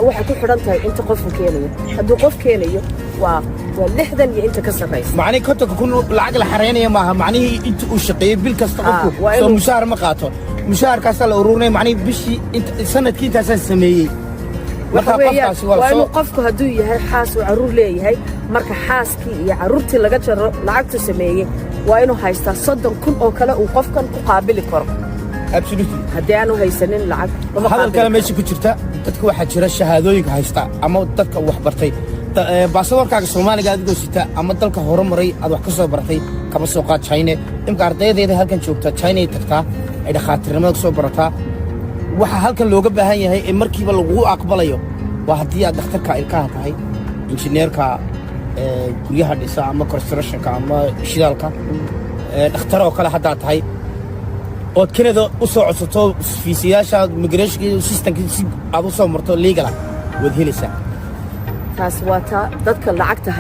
Waxay ku xidhan tahay inta qofku keenayo. Hadduu qof keenayo, waa 60 iyo inta ka sarraysa. Macnihii 50,000 lacag la xareynaya maaha. Macnihii inta uu shaqeeyey bil kasta qofku waa soo mushaar ma qaato. Mushaharkaasaa la ururinaya. Macnihii bishii sanadkii intaasaan sameeyey. Waxa Marka weeyaan qofkaasi waa waa soo inuu qofku hadduu yahay xaas uu carruur leeyahay, marka xaaskii iyo carruurtii laga jaro lacagtu sameeyey, waa inuu haystaa 30,000 oo kale uu qofkan ku qaabili karo. Haddii aanu haysanin lacag, lama Hadal qaabili kale karo. meesha ku jirta, dadka waxaa jira shahaadooyinka haysta ama dadka wax bartay. Baasaboorkaaga Soomaaliga adigoo sita ama dalka horumaray aad wax ka soo baratay, kaba soo qaad China. Imka ardaydeeda halkan joogta China tagtaa, ay dhakhaatiirnimada ka soo barataa. Waxa halkan looga baahan yahay ee markiiba lagugu aqbalayo waa haddii aad dhakhtarka ilkaha tahay, injineerka guryaha dhisa ama constructionka ama shidaalka, dhakhtar oo kale haddaad tahay ood Canada u soo codsato fiisayaasha immigration systemka si aad u soo marto legal ah, waad helaysaa. Taas waa taa dadka lacagta.